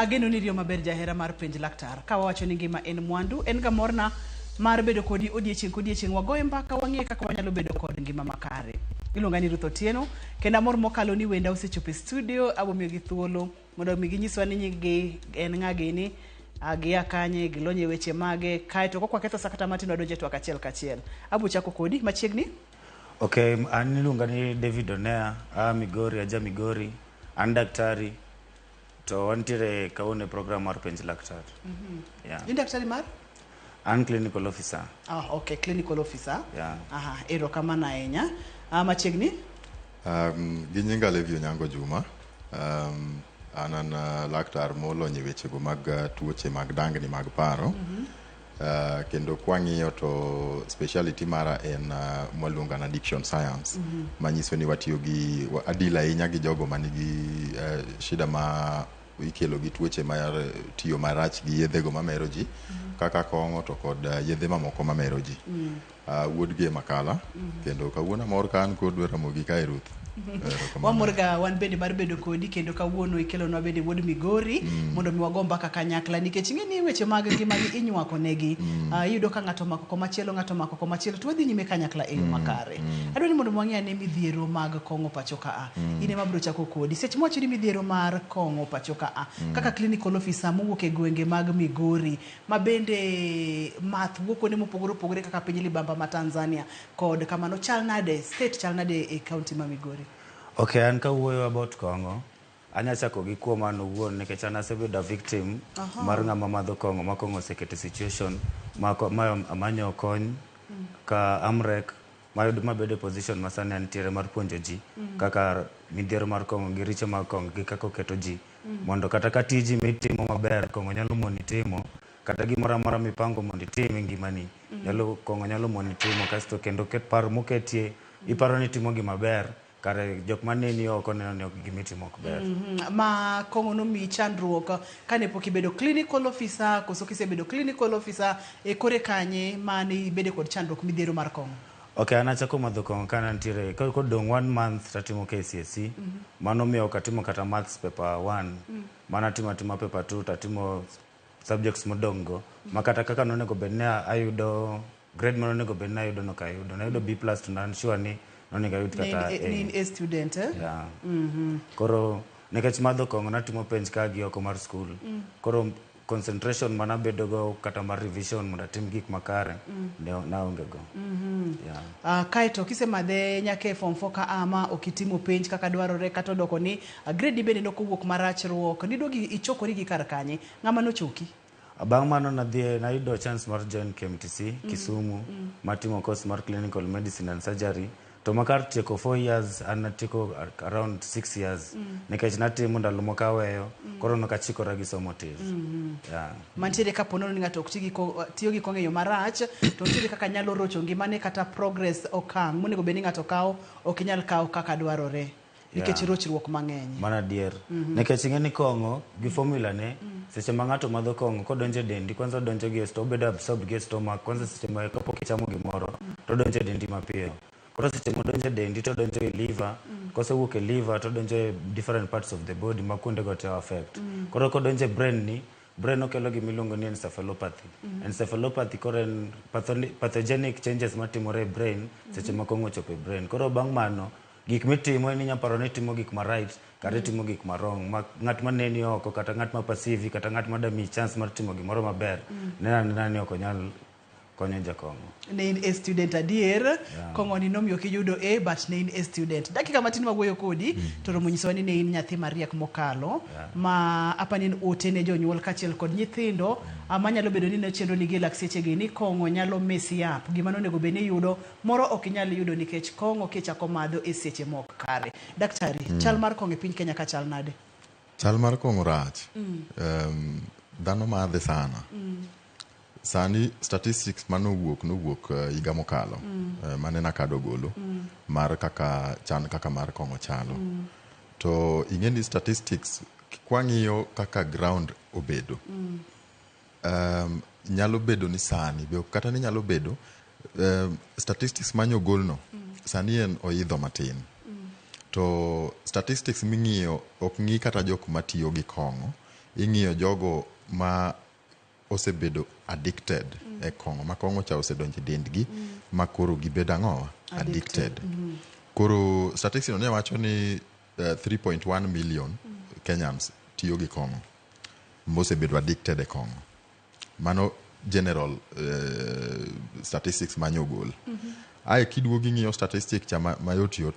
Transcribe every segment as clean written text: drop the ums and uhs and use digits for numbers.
Ageno ni riyo maber jahera mar Penj Laktar. Ka wawacho ni ngima en mwandu, en ga morna mar bedo kodi odiechieng' kodiechieng' wagoye mbaka wang'e kaka wanyalo bedo kod ngima makare. Iluonga ni Ruth Otieno, kendo amor mokalo ni wenda osechopo e studio, abomiyogi thuolo mondo mi ginyiswa ni nying-gi en ng'a gini, gia kanye, gilony e weche mage, kaeto kok waketho sa kata matin wadonjo e twak achiel kachiel. Abo chako kodi machiegni. Ok, an iluonga ni David Onea, aa Migori, aja Migori, an daktari, to wantiere kawuono e program mar Penj Laktar. Yeah. In daktari mar? An clinical officer. Ah, okay, clinical officer. Yeah. Aha, erokamano ahinya. Ah, machiegni? Gi nyinga Levi Onyango Juma. An laktar molony e wechego mag tuoche mag dangni mag paro. Kendo kwang'iyo to speciality mara en mwaluongo ni addiction science. Manyiso ni watiyo gi adil ahinya gi jogo manigi shida ma ikelo gi tuoche mar tiyo marach gi yedhego mamero ji kaka kong'o to kod yedhe mamoko mamero ji. Wuod gi e Makala kendo kawuono amor ka an kod Ramogi kae Ruth. Erokamano. Wamor ga wan bende mar bedo kodi kendo kawuono ikelonwa bende wuod Migori mondo mi wago mbaka kanyakla nikech ing'e ni weche mag ngimagi inywako negi. Iyudo ka ng'ato omako komachielo ng'ato omako komachielo to wadhi nyime kanyakla e yo makare. Adwa ni mondo wang'e ane midhiero mag kong'o pacho ka a. In ema abiro chako kodi. Seche mwacho ni midhiero mar kong'o pacho ka a kaka clinical officer mowuok e gwenge mag Migori ma bende math wuok kuonde mopogore opogore kaka piny libamba ma Tanzania kod kamano chal nade state chal nade e county ma Migori? Ok, an kawuoyo about kong'o, anya chako gi kuom an owuon nikech an asebedo a victim mar ng'ama madho kong'o ma kong'o oseketo e situation ma, ma amanyo kony ka Amrec mayud mabedo e position ma sani antiere mar puonjo ji kaka midhiero mar kong'o gi richo mag kong'o gi kaka oketo ji mondo kata ka tiji mitimo maber kong'o nyalo moni timo kata gimoro amora mipango mondo itim e ngimani nyalo kong'o nyalo moni timo kasto kendo ket paro moketie iparo ni itimo gima ber kare jok maneni oko neno ni ok gimitimo ok ber. Ma kong'o nomiyi chandruok kane pok ibedo clinical officer koso kisebedo clinical officer e kore kanye mane ibede kod chandruok midhiero mar kong'o? Ok, an achako madho kong'o ka nantiere kodong' one month tatimo KCSE. Mano miyo ok atimo kata maths paper 1. Mana atimo atima paper 2 tatimo subjects modong' go. Ma kata kaka nonego bed ni ayudo grade mane onego bed ni ayudo nok ayudo. Nayudo B plus to an sure ni nonego ayud kata Ne in A. A student eh? Yeah. Koro nikech madho kong'o natimo penj ka gi oko mar school. Koro concentration manabedo go kata mar revision mondo atim gik makare ne naonge go. Yeah. Kaeto kisemadhe nyaka e form 4 ka a ma ok itimo penj kaka dwarore kata odoko ni grade ni bende nokowuok marach ruok niduogi ichokori gi kar kanye ng'ama nochoki? Bang' mano nadhi nayudo chance mar join KMTC Kisumu matimo course mar clinical medicine and surgery to ma kar tieko 4 years an natieko around 6 years nikech natimo ndalo moko aweyo koro nokachikora gi somo tir. Yeah. Mantiere kapo nono ni ng'ato ok tiyo gi kong'o e yo marach to nitiere kaka nyalo rocho ngimane kata progress okang' monego bed ni ng'ato kawo ok nyal kawo kaka dwarore nikech rochruok mang'eny. Mano adier. Nikech ing'e ni kong'o gi formula ne seche ma ng'ato madho kong'o kodonjo e dendi kwanza odonjo gi e obedo absorbed gi e stomach kwanza seche ma kapok ichamo gimoro to odonjo e dendi mapiyo. Koro seche modonjo e dendi to odonjo e liver, kosewuok e liver to odonjo e different parts of the body ma kuonde go te affect. Koro kodonjo e brain ni, brain okelo gima iluongo ni encephalopathy. Encephalopathy koro en pathogenic changes matimore e brain seche ma kong'o ochopo e brain. Koro bang' mano gik mitimo en inya paro ni itimo gik ma right kata itimo gik ma wrong ma ng'at ma neni oko kata ng'at ma perceive kata ng'at ma damiyi chance mar timo gimoro maber neno anena ni ok onyal konyo jakong'o. Ne in a student adier, kong'o ni nomiyo ok iyudo A but ne in a student. Dakika matin mawuoyo kodi to romo nyisowa ni ne in nyathi mariek mokalo ma apani en ote ne jonyuol kaachiel kod nyithindo manyalo bedo ni ne chendo nigi e lak sechegi ni kong'o nyalo mess up gima nonego bed ni iyudo moro ok inyal yudo nikech kong'o kichako madho e seche mok kare. Daktari, chal mar kong'o e piny Kenya ka chal nade? Chal mar kong'o rach. Dhano madhe sana. Sani statistics manowuok nowuok higa mokalo mane Nakado ogolo mar kaka chan kaka mar kong'o chalo. To ing'e ni statistics kwang'iyo kaka ground obedo nyalo bedo ni sani be kata ni nyalo bedo statistics manyogol no sani en oidho matin. To statistics ming'iyo ok ng'i kata jok matiyo gi kong'o. Ing'iyo jogo ma osebedo addicted e kong'o, ma kong'o cha osedonjo e dendgi, ma koro gibedo ang'owa? Addicted. Koro statistics no ne wacho ni 3.1 million Kenyans tiyo gi kong'o, mosebedo addicted e kong'o. Mano general statistics manyogol. Ae kiduogo ing'iyo statistic cha mayot yot.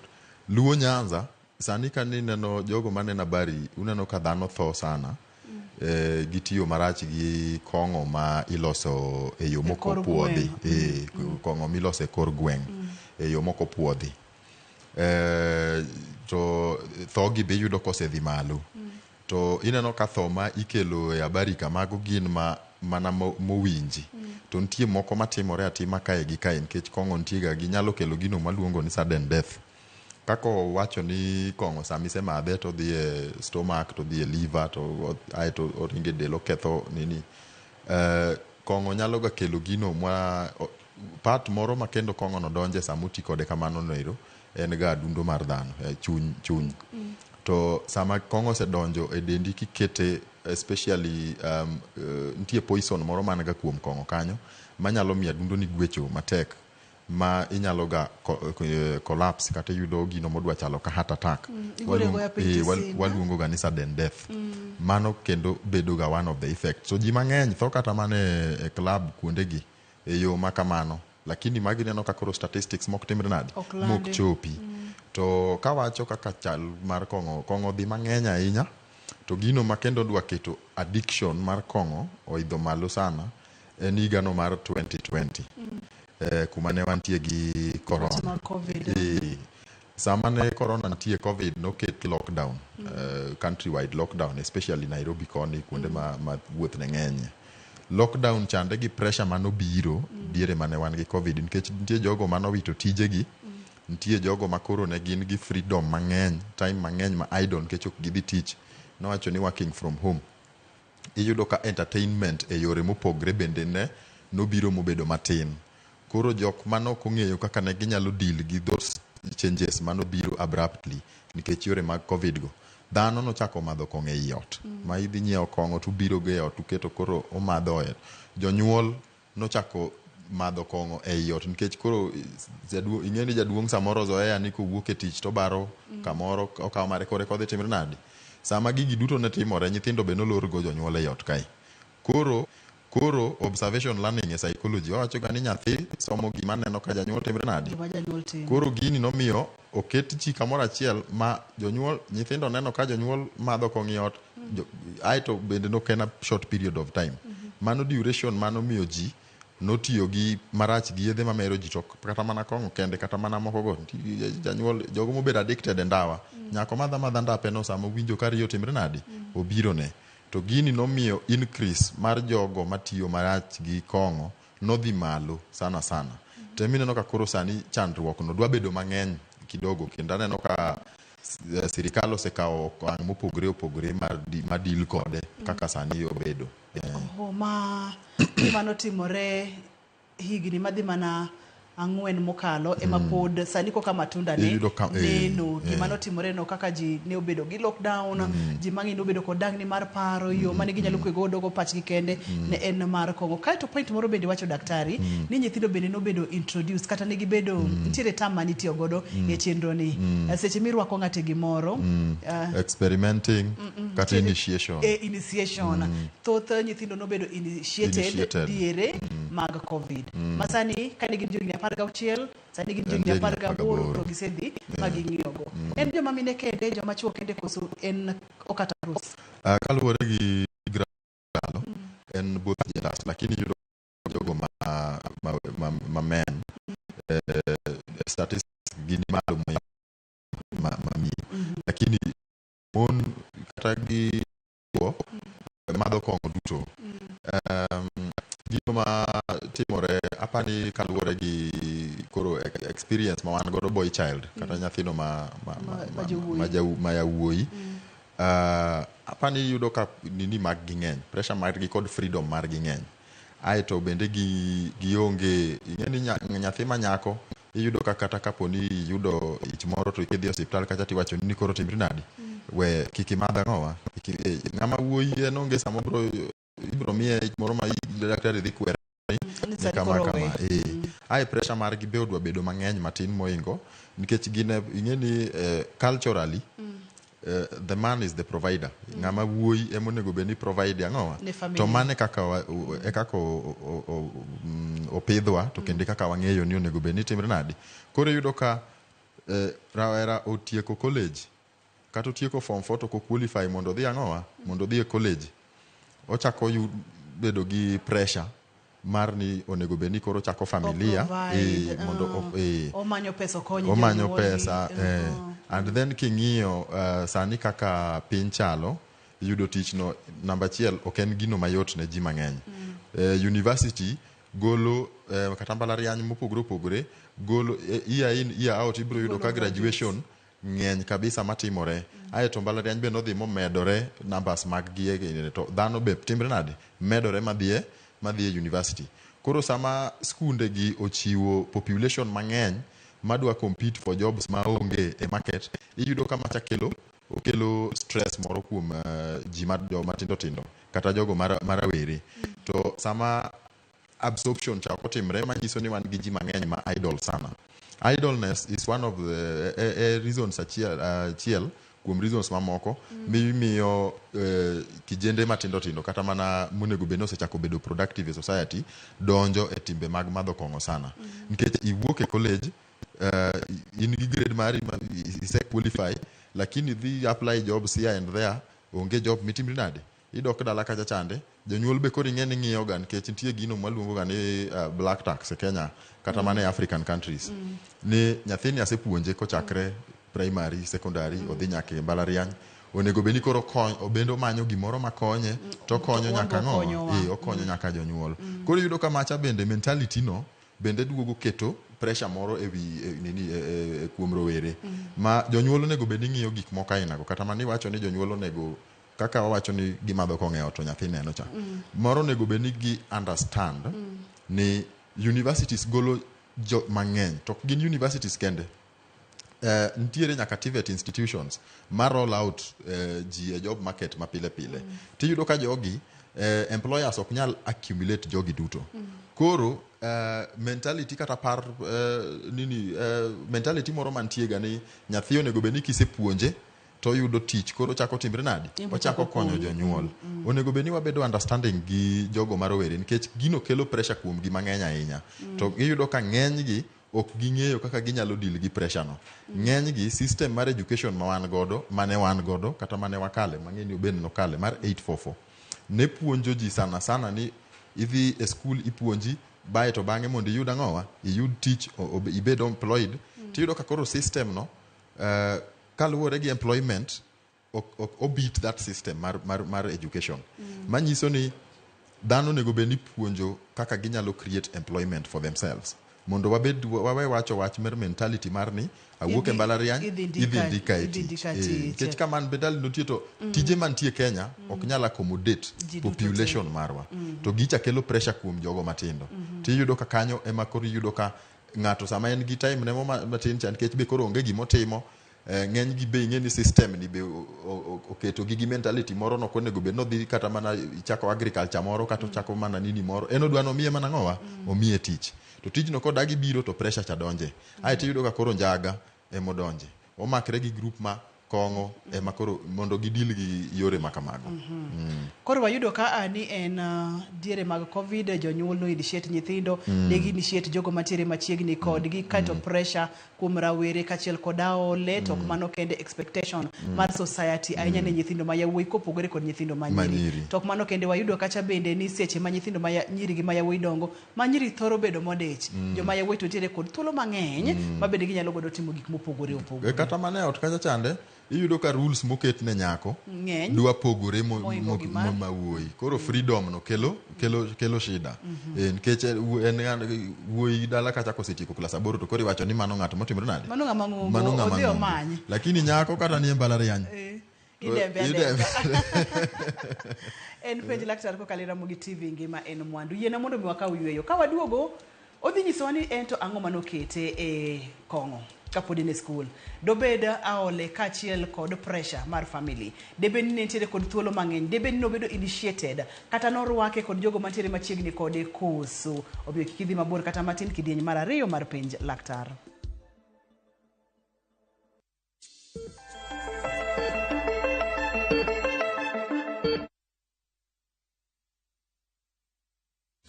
Luo Nyanza, sani ka nineno jogo maneno habari, uneno ka dhano tho sana. Gitiyo marach gi kong'o ma iloso e yo mok kor opuodhi. Gweng'. Kong'o miloso e kor gweng' e yo mok opuodhi. To tho gi be iyudo kosedhi malo. To ineno ka tho ma ikelo e habari kamago gin ma mana mowinji. To nitie moko matimore atima kae gi kae, nikech kong'o nitie ga ginyalo kelo gino maluongo ni sudden death. Kaka owacho ni kong'o sama isemadhe to odhi e stomach, to odhi e liver, to aeto oringo e del, oketho nini. Kong'o nyalo ga kelo gino ma part moro ma kendo kong'o no donje sama oti kode kamano noero en ga adundo mar dhano, chuny. To sama kong'o osedonjo e dendi kikete, especially nitie poison moro man ga kuom kong'o kanyo manyalo miyo adundo ni gwecho matek, ma inyalo ga collapse kata iyudo gino modwa chalo ka heart attack. Igore goya piny tisin, Waluongo ga ni sudden death. Mano kendo bedo ga one of the effects. So ji mang'eny tho kata mana e club kuondegi e yo ma kamano, lakini magi neno ka koro statistics mok timre nade? Ok landi. Mok chopi. To kawacho kaka chal mar kong'o, kong'o dhi mang'eny ahinya, to gino ma kendo dwa keto addiction mar kong'o oidho malo sana en higano mar 2020, kuma ne wantie gi corona. Mar COVID. Sama ne corona nitie, COVID noket lockdown, countrywide lockdown, especially Nairobi koni, kuonde ma wuoth ne ng'enye. Lockdown chande gi pressure manobiro diere mane wan gi COVID, nikech nitie jogo manowito tijegi, nitie jogo ma koro ne gin gi freedom mang'eny, time mang'eny ma idle nikech ok gidhi tich, nowacho ni working from home. Iyudo ka entertainment e yore mopogre bende ne nobiro mobedo matin. Koro jok manok ong'eyo kaka ne ginyalo deal gi those changes manobiro abruptly nikech yore mag COVID go, dhano nochako madho kong'o ei ot. Ma idhi nyiewo kong'o to ubiro go e ot, uketo koro umadho e ot. Jonyuol nochako madho kong'o ei ot nikech koro ing'e ni jaduong' samoro ozoea ni kowuok e tich to obaro kamoro okawo mare, koro eka odhi timre nade. Sama gigi duto ne timore, nyithindo be nolor go jonyuol ei ot kae. Koro observation learning e psychology wawacho ga ni nyathi somo gima neno ka janyuol timre nade. Gima janyuol timo. Koro gini nomiyo oket ji kamoro achiel ma jonyuol, nyithindo neno ka jonyuol madho kong'o e ot, aeto bende nok en a short period of time. Mano duration manomiyo ji notiyo gi marach gi yedhe mamero ji, to kata mana kong'o kende, kata mana moko go. Janyuol, jogo mobedo addicted e ndawa, nyako madha madha ndape no, sama owinjo ka riyo timre nade, obiro ne. To gini nomiyo increase mar jogo matiyo marach gi kong'o nodhi malo sana sana. To emineno ka koro sani chandruok no dwa bedo mang'eny kidogo, kendo aneno ka sirikal osekawo okang' mopogore opogore mar deal kode kaka sani obedo. Oh, ma gima notimore higni madhi mana 4 mokalo ema pod sani koka matunda ne Iyudo ka neno gima notimore no, kaka ji ne obedo gi lockdown, ji mang'eny nobedo kod dangni mar paro, yo mane ginyalo kwe godo go pachgi kende ne en mar kong'o. Kaeto point moro bende wacho daktari ni nyithindo bende nobedo introduced, kata ne gibedo nitiere term manitiyo godo e chenro ni seche mirwako ng'ato e gimoro, Experimenting kata initiation. Initiation. Thoth nyithindo nobedo initiated Initiated. diere mag COVID. Masani kane gin johigni 16, sani gin johigni En 18, 18. to gisedhi ma ging'iyogo. En joma mine kende, joma chuo kende, koso en okata rus? Kaluwore gi gralo, en both genders, lakini iyudo jogo ma men, statistics gi ni malo ma miyo. Lakini mon kata gi chuo madho kong'o duto. Gino ma timore apani kaluwore gi koro experience ma wan godo, boy child kata nyathino Ma jawuoyi. Ma yawuoyi, apani iyudo ka nini mag gi ng'eny, pressure margi kod freedom margi ng'eny, aeto bende gi gionge, ing'e ni nyathi ma nyako iyudo ka kata kapo ni iyudo ich moro to idhi e osiptal kacha tiwacho ni koro timri nade. We kik imadh ang'owa. Ng'ama wuoyi en onge sama obro ibro miye ich moro ma daktari dhi kwere Ni ni sani kama koro kama we. Ae pressure margi be odwa bedo mang'eny matin moingo nikech gin ing'e ni culturally the man is the provider. Ng'ama wuoyi ema onego bed ni provide ang'owa. Ne family. To mano e kaka e kaka opidhwa to kendo e kaka wang'eyo ni onego bed ni timre nade. Koro iyudo ka rawera otieko college kata otieko form 4 to ok qualify mondo odhi ang'owa mondo odhi e college, ochako bedo gi pressure mar ni onego bed ni koro ochako familia Oprovide, mondo omanyo pesa okony omanyo jonyuolgi. pesa And then king'iyo sani kaka piny chalo, yudo tich no namba achiel ok en gino mayot ne ji mang'eny. University golo kata mbalariany mopogore opogore golo year in year out ibiro yudo ka graduation ng'eny kabisa matimore. Aeto mbalariany be nodhi momedore numbers mag gi to dhano be timre nade medore madhi e university. Koro sama skunde gi ochiwo population mang'eny madwa compete for jobs maonge e market, iyudo ka macha kelo okelo stress moro kuom ji mar joma tindo tindo kata jogo marawere. To sama absorption cha ok otimre, manyiso ni wan gi ji mang'eny ma idle sana. Idleness is one of the reasons achiel kuom reasons mamoko mimiyo kijende matindo tindo kata mana monego bed ni osechako bedo productive e society donjo e timbe mag madho kong'o sana. Nikech iwuok e college, in gi grade mari ma ise qualify, lakini idhi apply jobs here and there, onge job mitimri nade, idok dala kacha chande jonyuol be koro ing'e ni ng'iyo ga nikech nitie gino mwaluongo ga ni black tax e Kenya kata mana e African countries ni nyathini asepuonje kochakre primary, secondary, odhi nyaka e mbalariany, onego bed ni koro bende omanyo gimoro makonye to okonyo To nyaka wan be ang'owa okonyowa. Okonyo nyaka jonyuol. Koro iyudo ka macha bende mentality no bende duogo keto pressure moro ewi nini kuom rowere ma jonyuol onego bed ni ng'iyo gik moko ainago. Kata mana iwacho ni jonyuol onego kaka wawacho ni gimadho kong'o e ot to nyathi neno cha moro, onego bed ni gi understand ni universities golo jo mang'eny to ok gin universities kende. Nitiere nyaka TVET institutions ma roll out ji e job market ma pile pile. Tiyudo ka jogi employers ok nyal accumulate jogi duto. Koro mentality kata par nini mentality moro mantie ga ni nyathi onego bed ni kisepuonje to oyudo tich koro ochako timre nade, Embo ochako chako konyo konyo. jonyuol. Onego bed ni wabedo understanding gi jogo ma rowere nikech gino kelo pressure kuom gi mang'eny ahinya. To iyudo ka ng'enygi ok ging'eyo kaka ginyalo deal gi pressure no. Ng'enygi system mar education ma wan godo, mane wan godo kata mane wakale, mang'e ni obed nokale mar 844 ne puonjo ji sana sana ni idhi e school ipuonji bae to bang'e mondo iyud ang'owa iyud tich ibed employed. Tiyudo ka koro system no kaluwore gi employment ok obeat that system mar education. Manyiso ni dhano onego bed ni puonjo kaka ginyalo create employment for themselves mondo wabed wawe wacho wach mar mentality mar ni awuok e mbalariany idhi idhi ndika e idhi tich. ndika Eh, tich. Nikech ka man mentality nitie to tije mantie Kenya ok nyal accommodate Ji duto te. population marwa to gicha kelo pressure kuom jogo matindo. Tiyudo ka kanyo ema koro iyudo ka ng'ato sama en gi time ne mo matin cha nikech be koro onge gimotimo ng'eny gi be ing'e ni system ni be oketo gi gi mentality moro nok onego bed nodhi kata mana chako agriculture moro kata ochako mana nini moro en odwa nomiye mana ng'owa omiye tich to tijno kodagi biro to pressure cha donje aeto iyudo ka koro njaga emodonje omakre gi group ma kong'o ema koro mondo gidil gi yore ma kamago. Koro wayudo ka ni en diere mag COVID jonyuol no initiate nyithindo, ne gi initiate jogo mantiere machiegni kodgi kaeto pressure kuom rawere kaachiel kod aole to ok mano kende, expectation mar society ahinya ne nyithindo ma yawuoyi kopogore kod nyithindo ma nyiri. Manyiri. To ok mano kende, wayudo kacha bende ni seche ma nyithindo ma nyiri gi ma yawuoyi dongo, ma nyiri thoro bedo modich, joma yawuoyi to nitiere kod thuolo mang'eny ma bende ginyalo godo timo gik mopogore opogore. Kata mana e ot kacha chande iyudo ka rules moket ne nyako ng'eny dwa pogore mohingo gi ma wuoyi. Koro freedom no kelo shida. Nikech en wuoyi dala kacha kosetieko klas 8 to koro iwacho ni mano ng'at motimore nade, mano ng'ama ng'ongo, mano ng'ama odhi ng'ongo. Omany. Lakini nyako kata ni e mbalariany Idembe idembe. Ademba. En penj laktar kokalo e Ramogi TV Ngima en Mwandu. Yiena mondo mi wakaw yweyo. Ka waduogo, odhi nyisowa ni en to ang'o manokete e kong'o. kapod en e skul. Dobed aole kaachiel kod pressure mar family. Debed ni ne nitiere kod thuolo mang'eny, debed ni nobedo initiated kata norwake kod jogo mantiere machiegni kode koso. Omiyo kik idhi mabor kata matin kidieny mar ariyo mar penj laktar.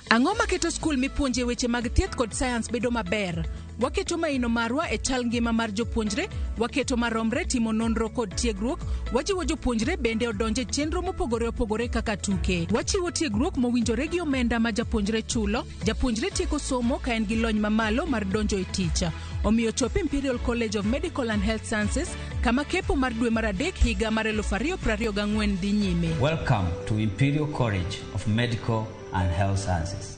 Ang'o maketo skul mipuonje weche mag thieth kod sayans bedo maber? Waketo maino marwa e chal ngima mar jopuonjre, waketo maromre timo nonro kod tiegruok, wajiwo jopuonjre bende odonje chenro mopogore opogore kaka tuke. Wachiwo tiegruok mowinjore gi omenda ma japuonjre chulo, japuonjre tieko somo ka en gi lony mamalo mar donjo e tich. Omiyo chop Imperial College of Medical and Health Sciences kama kepo mar dwe mar adek higa mar 2024 dhi nyime. Welcome to Imperial College of Medical and Health Sciences.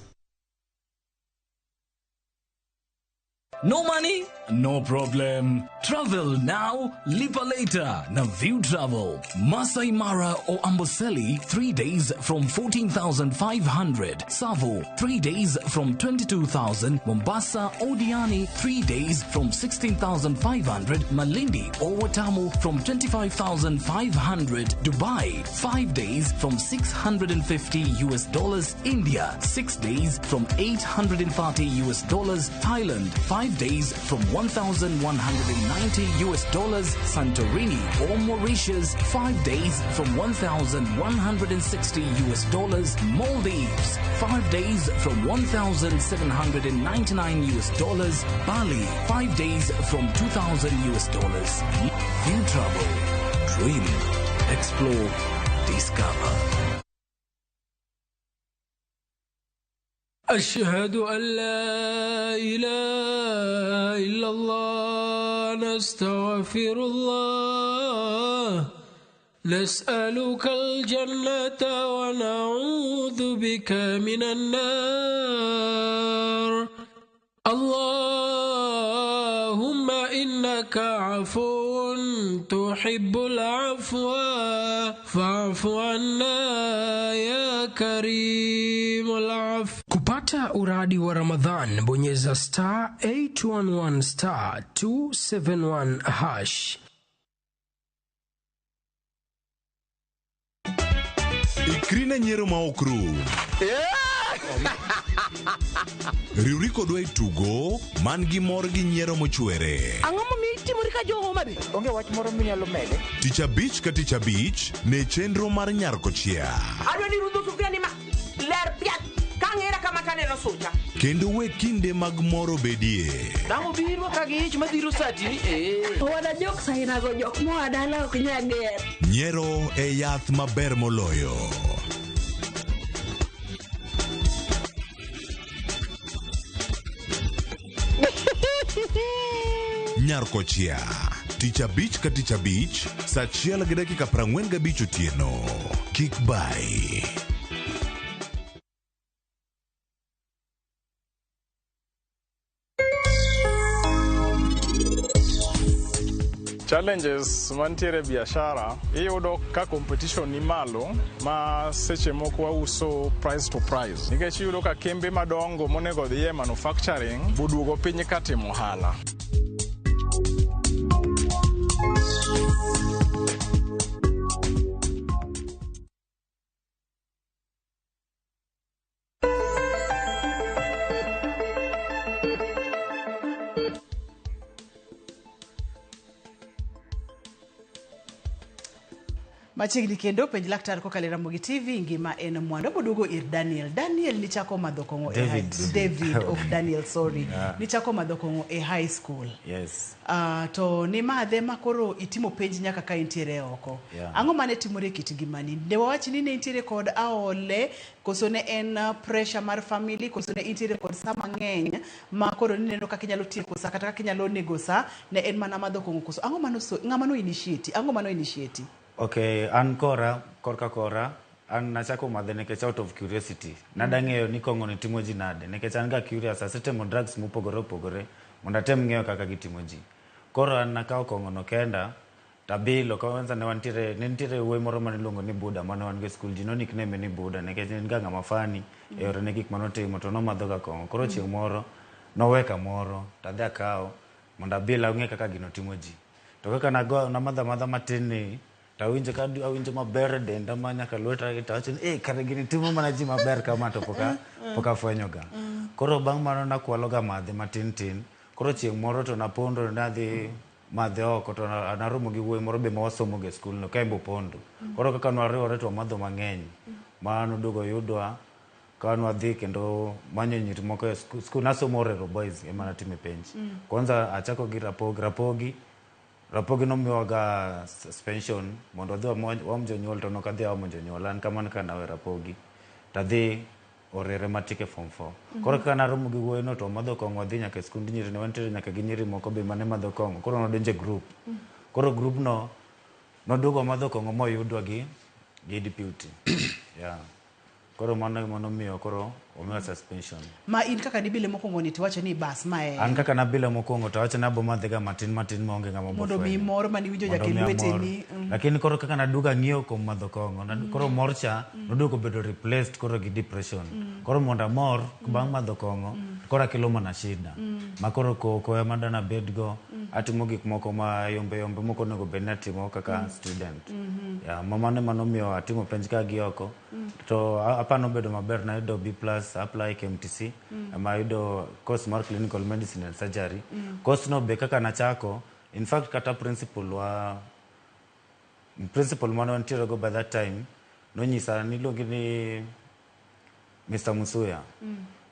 No money? No problem. Travel now, lipa later. Na View Travel. Masai Mara or Amboseli, 3 days from 14,500. Savo, 3 days from 22,000. Mombasa or Diani, 3 days from 16,500. Malindi or Watamu from 25,500. Dubai, 5 days from 650 US dollars. India, 6 days from 830 US dollars. Thailand, 5 days from 1,190 US dollars. Santorini or Mauritius, 5 days from 1,160 US dollars. Maldives, 5 days from 1,799 US dollars. Bali, 5 days from 2,000 US dollars. View Travel. Dream, explore, discover. أشهد أن لا إله إلا الله نستغفر الله نسألك الجنة ونعوذ بك من النار اللهم إنك عفو تحب العفو فاعف عنا يا كريم العفو. Kupata uradi wa Ramadhan, bonyeza star 811 star 271 hash. Ikri ne nyiero ma ok rum. Riwri kodwa e tugo man gi mor gi nyiero mochwere. Ang'o momiyo itimori ka jo Homa Bay? Onge wach moro minyalo mede? Tich abich ka tich abich ne chenro mar nyar kochia. Adwa ni rudho sufuria ni ma ler piat ka ang'era kama taneno sucha. Kendo we kinde mag mor obedie. Dang' obiro ka gi ich madhiro sati ni ee. Owada jok sainago jok moa dala ok nyal ger. Nyiero e yath maber moloyo. Nyar kochia. Tich abich ka tich abich, saa achiel gi dakika 45 otieno. Kik bai. Challenges mantiere e biashara iyudo ka competition ni malo ma seche moko wauso price to price nikech iyudo ka kembe madongo monego dhi e manufacturing boduogo piny ka timo ohala. Machiegni kendo penj laktar kokalo e Ramogi TV ngima en mwandu. Waboduogo ir Daniel. Daniel nichako madho kong'o e David. David ok Daniel sorry. Yeah. Nichako madho kong'o e high school. Yes. To nimadhe ma koro itimo penj nyaka ka intiere oko. Yeah. Ang'o mane timore e kit ngimani? Ne wawach ni ne intiere kod aole, koso ne en pressure mar family, koso ne intiere kod sa mang'eny ma koro nineno kaka inyalo tieko sa kata kaka inyalo nego sa, ne en mana madho kong'o koso. Ang'o mano ng'ama no initiate? Ang'o mano initiate? Okay, an kora, korka kora, an nachako madhe nikech out of curiosity. Nada ng'eyo ni kong'o ni timo ji nade, nikech an ga curious, asetemo drugs mopogore opogore, mondo atem ng'eyo kaka gitimo ji. Koro an nakawo kong'o no kenda, tabilo, kwanza ne wantiere, ne nitiere wuoyi moro mane iluongo ni Buddha, mane wan go e skul, ji no nickname ni Buddha, nikech ne en ga ng'ama funny, e yore ne gik manotimo, to nomadho ga kong'o. Koro chieng' moro, noweka moro, tadhi akawo, Mondo abil ang'e kaka gino timo ji. To kaka nago namadho amadha matin ni to awinjo ka awinjo maber e denda ma nyaka lweta to awacho ni eh kare gini timo mana ji maber kama to pok pok afwenyo ga. Koro bang' mano nakwalo ga madhe matin tin. Koro chieng' moro to napondo nadhi madhe oko to naromo gi wuoyi moro be ma wasomo ga e skul no ka en be opondo. Koro kaka nwariwore to wamadho mang'eny. Ma noduogo oyudwa ka nwadhi kendo manyo nyiri moko e skul nasomo Orero Boys ema natime penj. Kwanza achako gi Rapogi, Rapogi Rapogi nomiwaga suspension mondo wadhi waom jonyuol to nok adhi aomo jonyuol an kamano ka nawe Rapogi tadhi Orere matieke form 4. Koro kaka naromo gi wuoyi no to wamadho kong'o wadhi nyaka e skund nyiri ne wantiere nyaka gi nyiri moko be mane madho kong'o koro nwadonjo e group. Koro group no noduogo wamadho kong'o moyudwa gi deputy. Yeah. Koro mano ema nomiyo koro omiwa suspension. Ma in kaka nibile mokwongo ni tiwacho ni bas ma en. An kaka nabile mokwongo to awacho ni abo madhe ga matin matin maonge ng'ama bo Mondo mi fwenyo. mor maniwinjo Mondo nyaka e omiya mor. lweteni. Lakini koro kaka naduogo ang'iyo kuom madho kong'o, koro mor cha noduogo bedo replaced koro gi depression. Koro mondo amor bang' madho kong'o, koro akelo mana shida. Ma koro koko ema dana bedgo, atimo gik moko ma yombe yombe mok onego bed ni atimo kaka student. Yeah, ma mano ema nomiyo atimo penj ka gi oko. To apano bedo maber nayudo B plus apply KMTC ema ayudo course mar clinical medicine and surgery. Course no be kaka nachako, in fact kata principal wa principal mane wantiere go by that time nonyisa niluonge ni Mr. Musuya.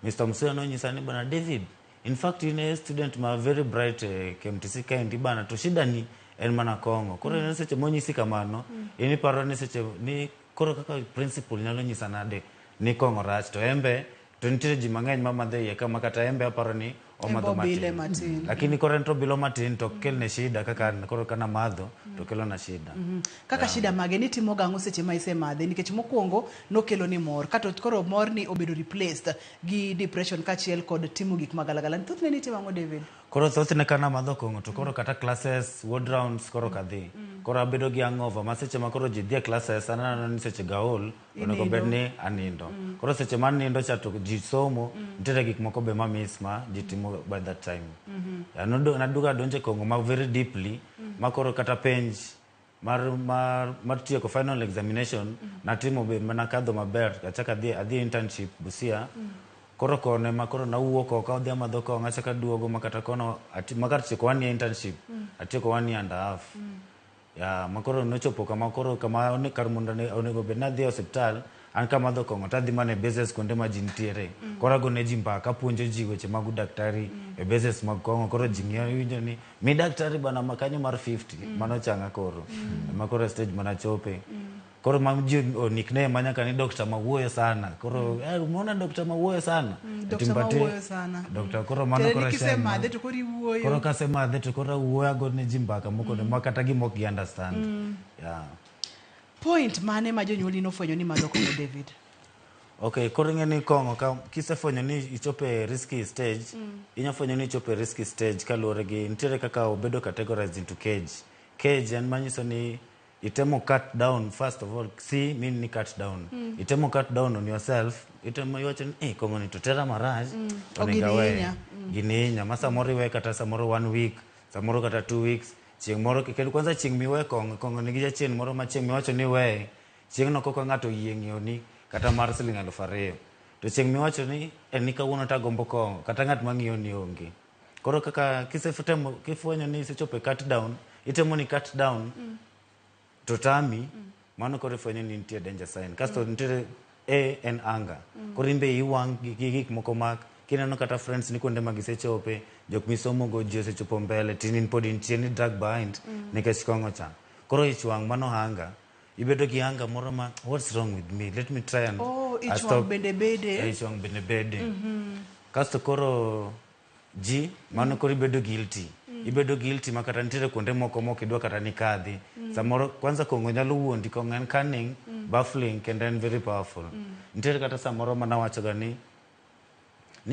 Mr. Musuya nonyisa ni bana David, in fact in a student ma very bright KMTC kaendi bana to shida ni en mana kong'o. Koro en seche monyisi kamano, in iparo ni seche ni koro kaka principal nyalo nyisa nade ni kong'o rach to embe to nitiere ji mang'eny ma madho e iye ka ma kata embe aparo ni omadho obile matin. matin. Lakini koro en to obilo matin to ok kelne shida kaka an koro kana madho to kelona shida. Kaka shida mage nitimo gang'o seche ma isemadhe nikech mokwongo nokelo ni mor kato koro mor ni obedo replaced gi depression kaachiel kod timo gik magalagala. Thothne nitimo ang'o David? Koro thothne kana madho kong'o to koro kata classes, ward rounds koro ok adhi. Koro abedo gi hangover ma seche ma koro ji dhi e classes an aneno ni seche ga aol onego bed ni anindo. Koro seche ma anindo cha to ji somo, nitiere gik moko be ma miss ma ji timo by that time. Yeah, naduogo adonjo e kong'o ma very deeply ma koro kata penj mar tieko final examination natimo be mana kadho maber achako adhi internship Busia. Koro kono ema koro nawuok oko adhi amadho kong'o achako aduogo ma kata kono ma kar tieko 1 year internship atieko 1 year and a half. Ya, ma koro nochopo kama koro kama kar mondo onego bed ni adhi e osiptal an kamadho kong'o to adhi mana e bases kuonde ma ji nitiere. Koro agone ji mbaka apuonjo ji weche mag udaktari e bases mag kong'o koro ji ng'iyo winjo ni mi daktari bana ma kanyo mar 50 mano changa koro. Ema koro e stage manachope. Koro ma ji o nickname ma nyaka ni doctor mawuoyo sana. Koro umeona doctor mawuoyo sana. Doctor mawuoyo sana. Doctor koro mano Tiende koro ni shine kisemadhe to koro iwuoyo. Koro kasemadhe to koro awuoyo agone ji mbaka moko ma kata gima ok gi understand. Yeah. Point mane ma jonyuolni nofwenyo ni madho kong'o David? Okay, koro ing'e ni kong'o ka kisefwenyo ni ichopo e risky stage, inya fwenyo ni ichopo e risky stage kaluwore gi nitiere kaka obedo categorized into cage. Cage en manyiso ni itemo cut down first of all, C mean ni cut down. Itemo cut down on yourself, itemo iwacho ni eh kong'o ni to tera marach, O onego gini aweye. hinya. Gini hinya, ma samoro iwe kata samoro 1 week, samoro kata 2 weeks, chieng' moro kendo kwanza chieng' miwe kong'o, kong'o nigi jachien moro ma chieng' miwacho ni iweye, chieng' no koka ng'ato oyie ng'iewoni kata mar siling 2000. To chieng' miwacho ni eh ni kawuono to agombo kong'o, kata ng'at mang'iewoni onge. Koro kaka kisetemo kifwenyo ni isechopo e cut down, itemo ni cut down to tami, mano koro ifwenyo ni nitie danger sign. Kasto nitiere A en anger. Koro in be iwang' gi gik moko ma kineno kata friends ni kuonde ma gisechope, jok misomo go ji osechopo mbele, to in pod intie ni drag behind nikech kong'o cha. Koro ich wang' mano anger. Ibedo gi anger moro ma what's wrong with me? Let me try and Oh, ich wang' stop. bende bede. Ich wang' bende bede. Kasto koro G, mano koro ibedo guilty. Ibedo guilty ma kata nitiere kuonde moko mok idwa kata ni kadhi. Samoro kwanza kong'o nyalo wuondi, kong'o en cunning, baffling kendo en very powerful. Nitiere kata samoro manawacho ga ni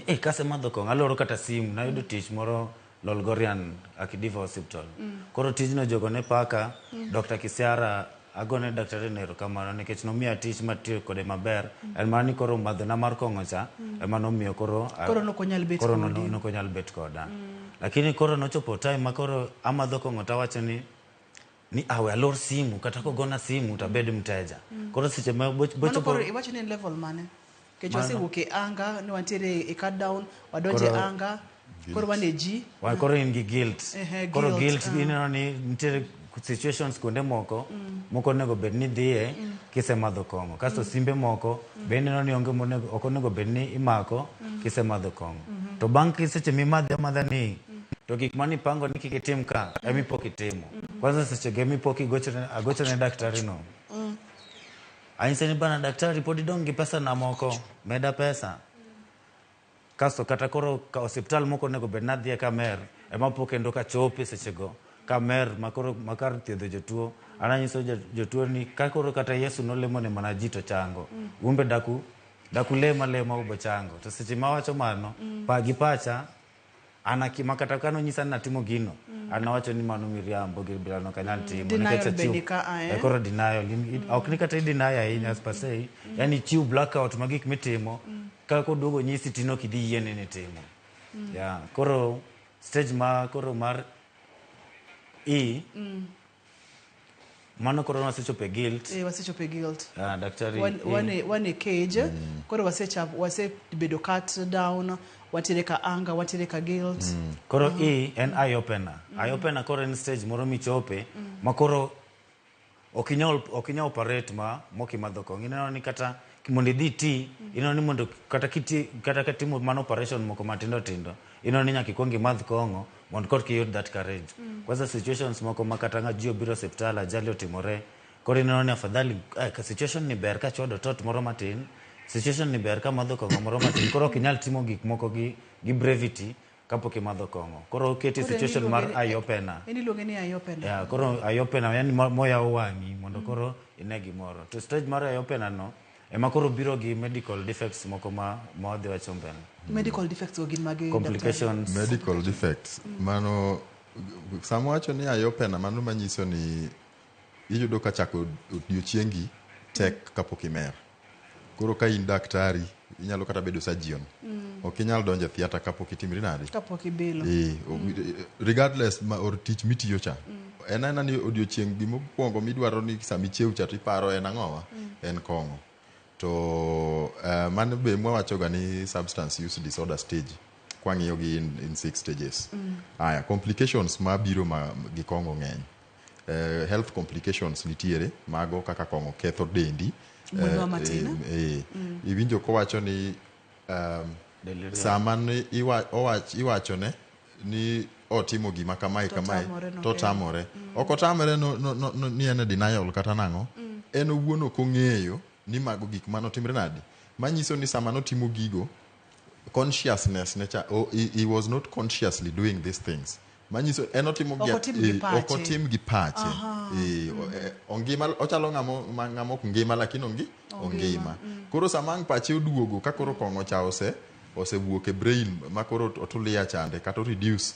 eh kasemadho kong'o aloro kata simu nayudo tich moro Lolgorian Akidiva Hospital. Koro tijno jogo ne paka, Dr. Kisiara agone daktari no erokamano nikech nomiya tich matiyo kode maber. En mana ni koro madhona mar kong'o cha ema nomiyo koro Koro nokonyal bet koro kodi. nokonyal bet koda. Lakini koro nochopo time ma koro amadho kong'o tawacho ni ni awe alor simu kata kogona simu tabed mteja. Koro seche ma Mano bochopo koro iwacho ni en level mane? Nikech Mano. wasewuok e anga, ne wantiere e cut down, wadonje Koro- anga, koro wan e G. Wa- koro in gi guilt. Ehe, Koro guilt, guilt ah. ineno ni nitiere situations kuonde moko moko onego bed ni dhiye kisemadho kong'o. Kasto simbe moko be ineno ni onge monego ok onego bed ni imako kisemadho kong'o. To bang' seche mimadhe amadha ni to gik mane ipango ni kik itim ka ema ipok itimo. Kwanza seche go ema ipok igochone agochone daktari no. Anyise ni bana daktari pod idong' gi pesa na moko, meda pesa. Kasto kata koro ka osiptal moko onego bed nadhiye kamer ema po kendo kachope sechego kamer makoro makar thiedho jotuo an anyiso jotuo ni ka koro kata Yesu nolemo ne mana ji to chango un be daku daku lem alema ubo chango to seche mawacho mano pa gi pacha an akima kata kanonyisa ni natimo gino an awacho ni mano miriambo gir bilano ok anyal timo Denial nikech bende ka a, eh? Eh, koro denial ok ni kata i deny ahinya as per se yani ichiw blackout ma gik mitimo ka koduogo nyisi tino ok idhi yiene ni timo yeah. Koro stage ma koro mar E mano koro wasechopo e guilt. Eh, wasechopo e guilt. Ah, daktari Wan e, wan e cage, koro wasebedo cut down, wantiere ka anger, wantiere ka guilt. Koro E en eye opener. Eye opener koro en stage moro michope ma koro ok inyal operate ma mok imadho kong'o. Ineno ni kata mondo idhi ti, ineno ni mondo kata kiti kata katimo mana operation moko matindo tindo, ineno ni nyaka ikuong imadh kong'o mondo korka iyud that courage. Kwanza situations moko ma kata ng'a ji obiro osiptal, ajali otimore, koro ineno ni afadhali ka situation ni ber kachwado tot moro matin, situation ni ber kamadho kong'o moro matin, koro ok inyal timo gik moko gi brevity kapok imadho kong'o. Koro oketi Koro en situation mar iluonge ni- eye opener. En iluonge ni eye opener. Yeah, koro eye opener yani moyawo wang'i mondo koro ine gimoro. To stage mar eye opener no ema koro biro gi medical defects moko ma wadhi wacho mbele. Medical defects go gin mage, daktari? Complications. Medical defects. Mano sama wacho ni eye opener mano manyiso ni iyudo ka chako odiochiengi tek kapok imer. Koro ka in daktari inyalo kata bedo surgeon. Ok inyal donjo e theatre kapok itimri nade? Kapok ibilo. Regardless ma or tich mitiyo cha. En aena ni odiochieng' gimokwongo midwaro ni sama ichiew cha to iparo en ang'owa? En kong'o. To mano be mwawachoga ni substance use disorder stage kwang'iyo gi in 6 stages. Aya, complications mabiro ma gi kong'o ng'eny. Health complications nitiere mago kaka kong'o ketho dendi. Wuonwa matin. Iwinjo kowacho ni sama ni iwachone ni otimo gima kamae kamae to tamore. Ok otamore no, ni en e denial kata nang'o. En owuon ok ong'eyo ni mago gik manotimre nade. Manyiso ni sama notimo gigo consciousness ne cha he was not consciously doing these things. Manyiso en otimo Ok otim gi pache. Ok otim gi pache. Ongima ochalo ng'ama ok ngima lakini ongima. Koro sama ang' pache oduogo ka koro kong'o cha osewuok e brain ma koro otulia chande kata o reduce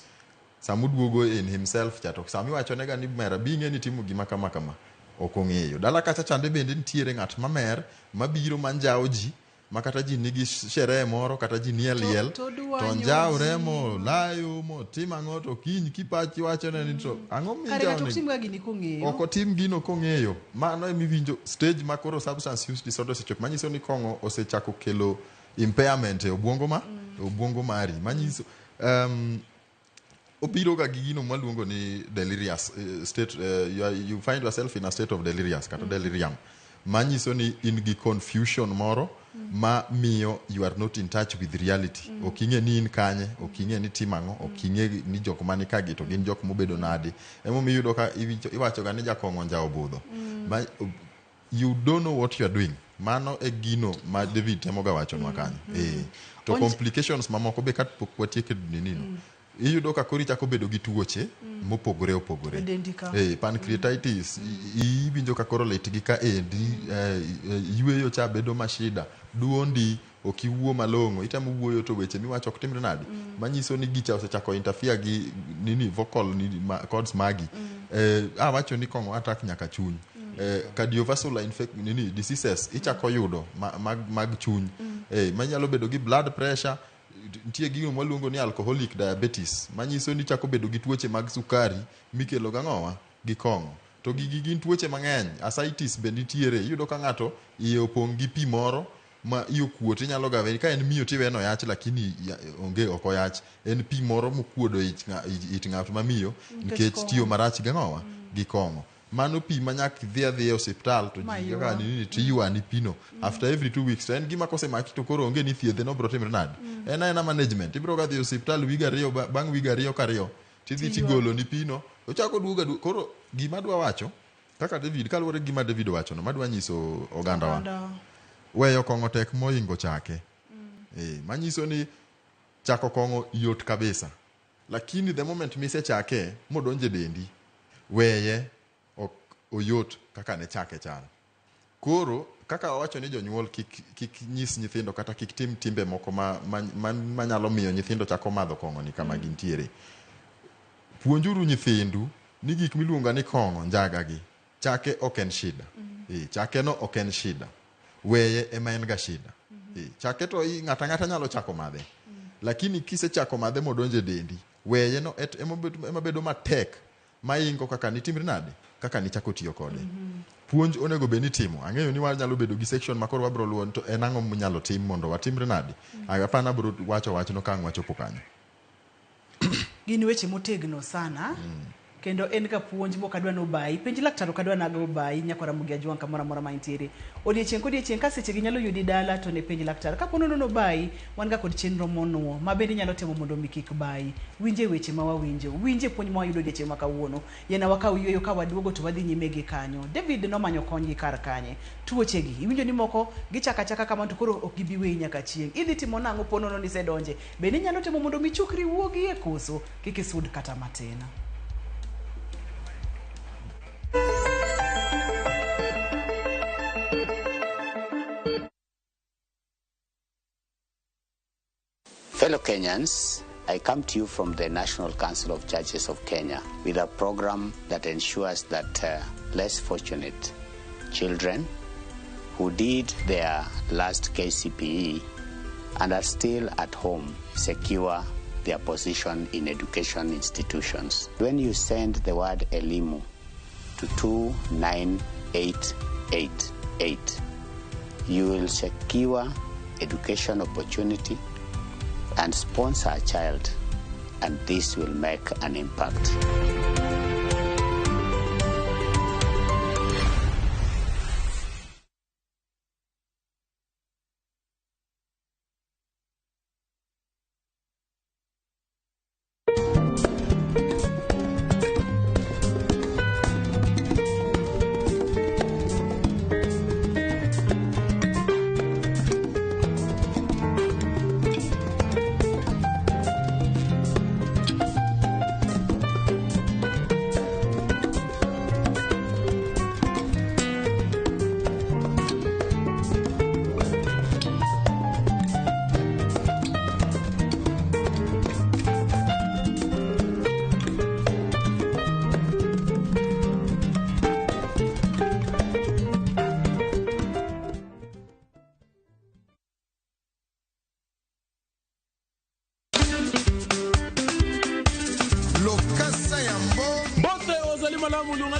sama oduogo in himself cha to sama iwachonega ni mera bi ing'e ni timo gima kama kama ok ong'eyo. Dala kacha chande bende nitiere ng'at mamer mabiro manjawo ji ma kata ji nigi sherehe moro kata ji nie liel to to njawre mo layo mo tim ang'o to kiny kipachi wachone ni to ang'o Kare ng'ato minjawni ok timga gini kong'eyo. ok otim gino kong'eyo. Mano emiwinjo stage ma koro substance use disorder osechopo manyiso ni kong'o osechako kelo impairment e obwongo ma obwongo mari manyiso obiro ga gi gino mwaluongo ni delirious state. You find yourself in a state of delirious kata delirium manyiso ni in gi confusion moro ma miyo you are not in touch with reality. Ok ing'e ni in kanye, ok ing'e ni tim ang'o, ok ing'e ni jok mani kagi to gin jok mobedo nade. Emomiyo iyudo ka iwacho ga ni jakong'o njawo budho. You don't know what you are doing. Mano e gino ma David temo ga wachonwa kanyo. To complications mamoko be kapok watieko nini no. Iyudo ka koro ichako bedo gi tuoche mopogore opogore. E dendi ka. Pancreatitis, iwinjo ka koro lit gi ka endi, yweyo cha bedo mashida, duondi ok iwuo malong'o, itemo wuoyo to weche miwacho ok timre nade. Manyiso ni gicha osechako interfere gi nini vocal nini, cords magi. Awacho ni kong'o attack nyaka chuny. Cardiovascular nini diseases ichako yudo mag chuny. Manyalo bedo gi blood pressure. nitie gino mwaluongo ni alcoholic diabetes, manyiso ni chako bedo gi tuoche mag sukari mikelo gang'owa gi kong'o. To gigi gin tuoche mang'eny. Ascites be nitiere. Iyudo ka ng'ato iye opong' gi pi moro ma iye okuot, inyalo ga ka en miyo tiwe no yach, lakini onge ok oyach, en pi moro mokuodo ich it ng'at ma miyo nikech tiyo marach gi ang'owa gi kong'o. Mano pi ma nyaka idhi adhiya e osiptal to ji kaka nini tiywani pino after every 2 weeks. To en gima kosemaki to koro onge ni thiedhe no biro timre nade. En aena management. Ibiro ga dhi e osiptal wig ariyo, bang' wig ariyo kariyo tidhi tigolo ni pino, ochako duogo aduoga. Koro gima adwa wacho kaka David, kaluwore gi gima David owachono, madwa nyiso ogandawa, weyo kong'o tek moingo chake. Manyiso ni chako kong'o yot kabisa, lakini the moment misechake modonjo e dendi, weye ok oyot kaka ne chake chal. Koro kaka wawacho ni jonyuol kik nyis nyithindo kata kik tim timbe moko manyalo miyo nyithindo chako madho kong'o ni kama gintiere. Puonjuru nyithindu ni gik miluongo ni kong'o, njaga gi, chake ok en shida. Chake no ok en shida. Weye ema en ga shida. Chake to ng'ato ang'ata nyalo chako madhe. Lakini kisechako madhe modonjo e dendi, weye no ema bedo matek maingo kaka nitimri nade, kaka nichako tiyo kode. Puonj onego bed ni timo. Ang'eyo ni wanyalo bedo gi section ma koro wabro luwo to en ang'o munyalo tim mondo watimre nade. Apana bro wacho wachno ka ang' wachopo kanyo. Gin weche motegno sana. Kendo en ka puonj mok adwa nobayi. Penj laktar ok adwa nago obayi, nyakwara Ramogi Ajwang' kamoro amora ma intiere. Odiechieng' kodiechieng' ka seche gi nyalo yudi dala to ne penj laktar. Kapo nono nobayi, wan ga kod chenro monuo ma bende inyalo temo mondo mi kik bayi. Winje weche ma wawinjo, winje puonj ma wayudo odiechieng' ma kawuono. Yena wakaw yueyo ka waduogo to wadhi nyime gi kanyo. David nomanyo kony gi kar kanye. Tuoche gi, iwinjo ni moko gichako achaka kamano to koro ok gibi weyi nyaka chieng'. Idhi timo nang'o po nono ni isedonje? Bende inyalo temo mondo mi ichukri wuogie koso kik isud kata matin. Fellow Kenyans, I come to you from the National Council of Churches of Kenya with a program that ensures that less fortunate children who did their last KCPE and are still at home secure their position in education institutions. When you send the word Elimu to 29888, you will secure education opportunity and sponsor a child, and this will make an impact.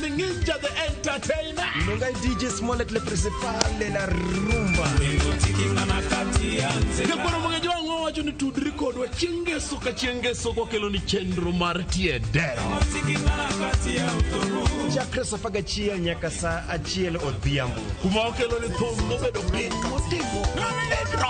Ninja the Entertainer. Nongai DJ Smollett le principal de la rumba. Nyakwaro mang'eny wang'o wacho ni tudri kodwa chieng' ngeso ka chieng' ngeso kokelo ni chenro mar tie dero. Chakre saa 11 nyaka saa 1 odhiambo. Kuma okelo ni thum mobedo piny motimo pedro.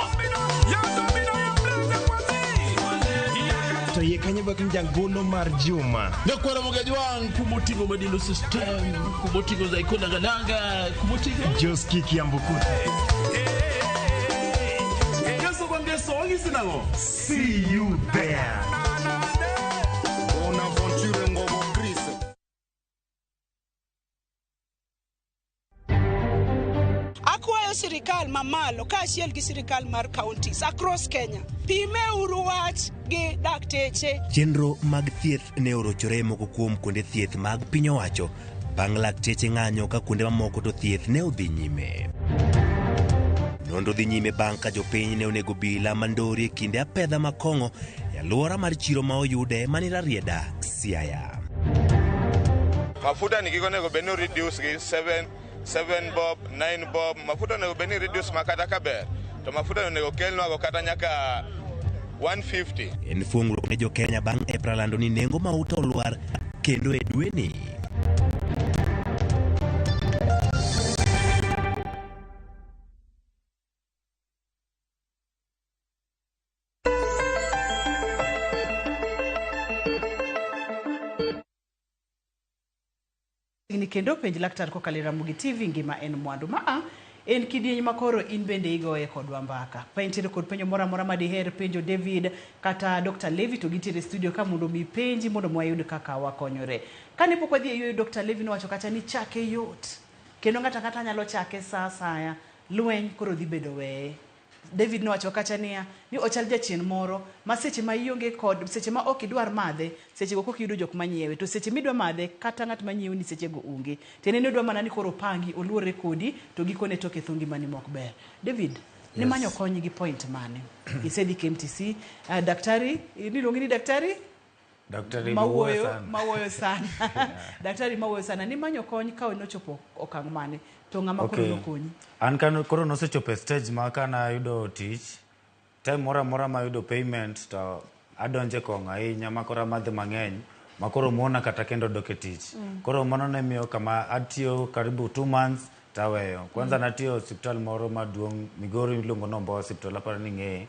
To yie kanyo bak jangolo mar Juma. Nyakwaro mang'eny wang' kumoting'o Madilo System, kumoting'o Zaiko Nangananga, kumoting'o Joski Kiambukuta. Ngeso kwa ngeso wang'isi nang'o? See you there. Bonaventure Ngobo Chris. Akwayo sirikal mamalo kaachiel gi sirikal mar counties across Kenya. Pimeuru wach gi dakteche. Chenro mag thieth ne orochore moko kuom kuonde thieth mag piny owacho bang' lakteche ng'anyo ka kuonde mamoko to thieth ne odhi nyime. Nonro dhi nyime bang' ka jopiny ne onego obila ma Ndori e kinde apedha mag kong'o e alwora mar chiro ma oyude mani Rarieda, Siaya. Mafuta ni giko onego bed ni reduce gi 7 bob, 9 bob. Mafuta onego bed ni reduce ma kata ka ber. To mafuta onego kelnwago kata nyaka 150. En fuong'ruok ne jo-Kenya bang' EPRA lando ni nengo mauta olwar kendo e dweni. Ni kendo penj laktar kokalo e Ramogi TV ngima en mwandu maa en kidieny makoro in bende igoye kodwa mbaka. Ka intiere kod penjo moro amora madiher penjo David kata Dr. Levi to gintiere e studio ka mondo mi penji mondo wayud kaka wakonyore. Kane pok wadhi e yueyo Dr. Levi nowacho kacha ni chake yot kendo ng'ato ang'ata nyalo chake sa asaya lweny koro dhi bedo weye. David nowacho kacha niya ni ochal jachien moro ma seche ma ionge kod seche ma ok idwar madhe seche go kok iyudo jok manyiewe to seche midwa madhe kata ng'at manyiewo ni seche go onge. Tiende ni odwa mana ni koro opangi oluore kodi to gikone to oketho ngimani mok ber. David, Yes. nimanyo kony gi point mane? Isedhi KMTC, daktari, niluongi ni daktari? Daktari mawuoyo Mawuoyo sana. mawuoyo sana. Daktari mawuoyo sana. Nimanyo kony ka nochopo okang' mane? To ng'ama koro Okay. nokonyi? An kano koro nosechopo e stage ma kana ayudo tich, time moro amora ma ayudo payment to adonje kong'o ahinya ma koro amadhe mang'eny ma koro mona kata kendo dok e tich. Koro mano ne miyo kama atiyo karibu 2 months taweyo. Kwanza natiyo e osiptal moro maduong' Migori miluongo ni Ombo Hospital, aparo ni ing'eye.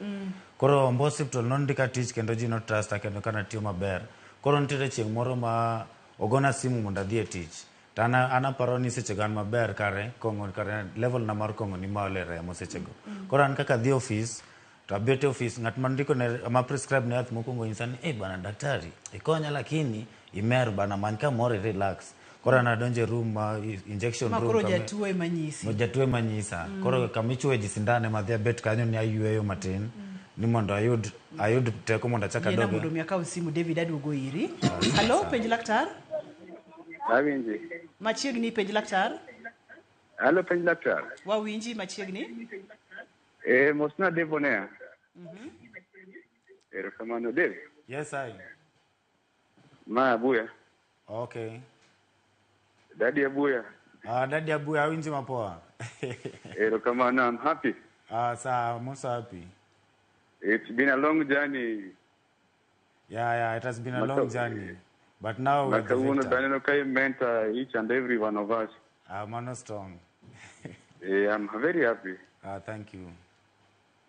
Koro Ombo Hospital nondika tich kendo ji notrusta kendo kanatiyo maber. Koro nitiere chieng' moro ma ogona simu mondo adhi e tich. To an an aparo ni sechego an maber kare kong'o kare level na mar kong'o ni malo e remo sechego. Koro an kaka adhi e ofis to abet e ofis ng'at mandiko ne ma prescribe ne yath mokwongo nyisa ni eh bana daktari ikonya lakini imer bana many kamoro i relax. Koro an adonjo e room ma injection Ma room koro kama- jatuo ema nyisi. Ma jatuo ema nyisa. Koro kama ichuoye ji sindan ema adhi abet kanyo ni ayueyo matin ni mondo ayud ayud teko mondo achak Yiena adog. mondo mi akaw simu David aduogo iri. Hello, penj laktar. Awinji. Machiegni penj laktar. Halo, penj laktar. Wawinji machiegni. Eh, mosna Dave Onea. Erokamano Dave. Yes, I. Ma Abuya. Okay. Daddy Abuya. Ah, Daddy Abuya awinji mapoa. Erokamano, I'm happy. Ah, sa I'm also happy. It's been a long journey. Yeah, it has been a long journey. But now we're the Makawuono victor. daneno ka i mentor each and every one of us. Ah, mano strong. Eh, I'm very happy. Ah, thank you.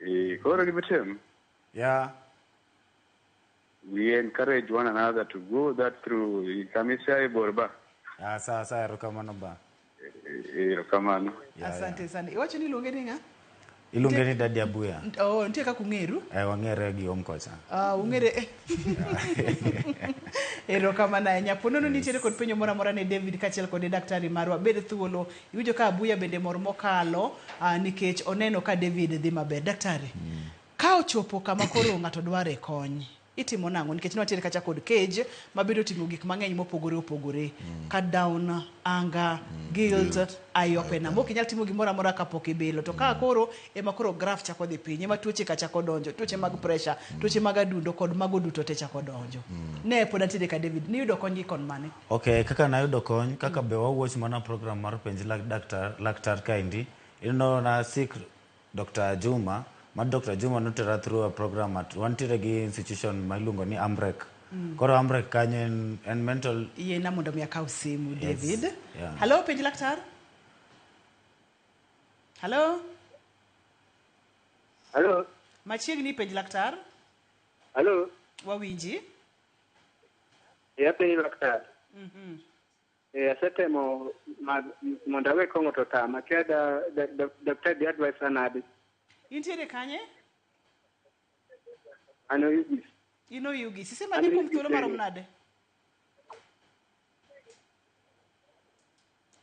Eh, koro gibitim. Yeah. We encourage one another to go that through. Kamisa borba. Ah, sa sa erokamano ba. Erokamano. Asante sana. Iwacho ni iluonge ni ng'a? Iluonge ni Daddy Abuya. Oh, nitie kaka ung'eru? Eh, wang'ere gi om kocha. Ah, ung'ere. Erokamano ahinya. Ponono nitiere kod penjo moro amora ne David kaachiel kod daktari marwa. Bed thuolo. Iwinjo ka Abuya bende mor mokalo nikech oneno ka David dhi maber. Daktari, ka ochopo kama koro ng'ato dware kony, itimo nang'o? Nikech nwantiere kacha kod cage ma bende oting'o gik mang'eny mopogore opogore. Cut down, anger, guilt, eye opener. Mok inyal timo gimoro amora kapok ibilo. To ka koro ema koro graph chako dhi piny, ema tuoche ka chako donjo, tuoche mag pressure, tuoche mag adundo kod mago duto te chako donjo. Ne pod antiere ka David, niyudo kony gi kon mane? Okay, kaka nayudo kony, kaka be wawuoch mana program mar penj laktar, laktar kaendi, ineno na seek Dr. Juma, ma Dr. Juma notera through a program at wantiere gi institution ma iluongo ni Amrec. Koro Amrec kanyo en mental Yiena mondo mi akaw simu Yes, David. yeah. Hello, penj laktar. Hello. Hello. Machiegni penj laktar. Hello. Wawinji. Eh, apenjo laktar. Eh, asetemo mondo awe kong'o to tama. Akia daktari di advice nade? Intiere kanye? An Oyugis. In Oyugis. Isemadhe kuom thuolo marom nade?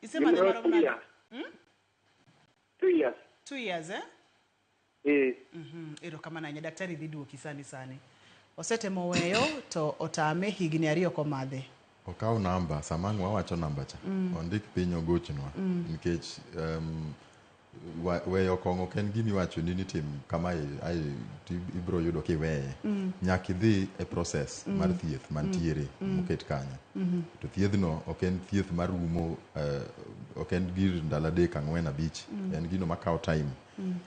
Isemadhe marom nade? 2 years. 2 years, eh? Eh. Erokamano ahinya. Daktari dhi duoki sani sani. Osetemo weyo to otame higni 2 komadhe. Okaw namba, sama ang' wawacho namba cha, ondik piny ogochonwa. Nikech Weyo kong'o ok en gima iwacho ni nitim kamae ae to ibiro yudo kiweye. Nyaka idhi e process mar thieth mantiere moket kanyo. To thiedhno ok en thieth marumo, ok en gir ndalo 3, 4, 5. En gino makawo time.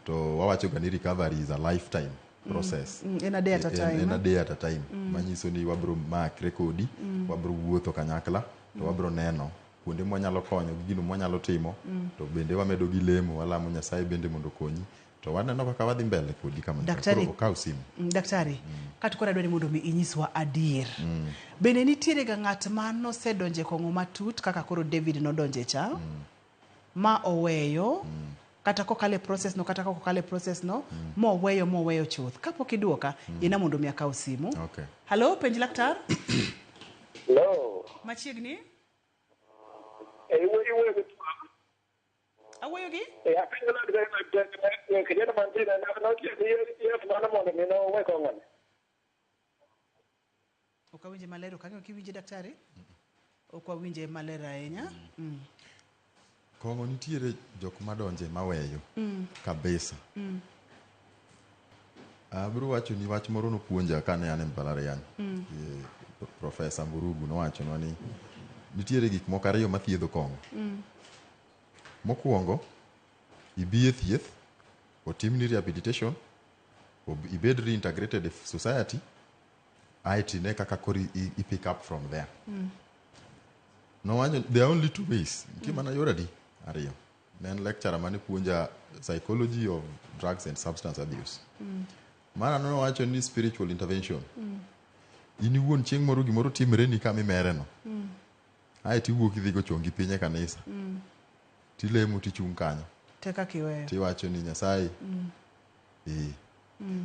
To wawacho ga ni recovery is a lifetime process. En a day at a time. En a day at a time. Manyiso ni wabro makre kodi, wabro wuotho kanyakla, to wabro neno kuonde mwanyalo konyo gi gino mwanyalo timo. To bende wamedo gi lemo, walamo Nyasaye bende mondo okonyi. To waneno kaka wadhi mbele kodi kama. Daktari- Koro okaw simu. Daktari, kata koro adwa ni mondo mi inyiswa adier. Bende nitiere ga ng'at ma nosedonje kong'o matut kaka koro David nodonje cha, ma oweyo, kata kokalo e process no, kata kokalo e process no, moweyo chuth. Kapok iduoka, ina mondo mi akaw simu. Okay. Hello, penj laktar. Hello. Machiegni. Iwuoyo gi Awuoyo gi? Apenjo laktar kijana mantie notiyo gi yath mano mondo mi nowe kong'oni. Ok awinje maler, ok ang'eyo kiwinje daktari? Ok wawinje maler ahinya. Kong'o nitiere jok madonje maweyo kabisa. Abiro wacho ni wach moro nopuonja kane an e mbalariany. Profesa Mburugu nowachonwa ni nitiere gik moko ariyo mathiedho kong'o. Mokwongo, ibi e thieth, otimni rehabilitation, ibed reintegrated e society, aeto ine kaka koro i pick up from there. Nowacho there are only two ways. Nitie mana yore adi? Ariyo. Ne en lecturer mane puonja psychology of drugs and substance abuse. Mar ariyo nowacho ni spiritual intervention. In iwuon chieng' moro gimoro timreni kama imereno. Aeto iwuok idhi go chongi piny e kanisa. Tilemo tichung' kanyo. Te kaka iweyo. Tiwacho ni Nyasaye.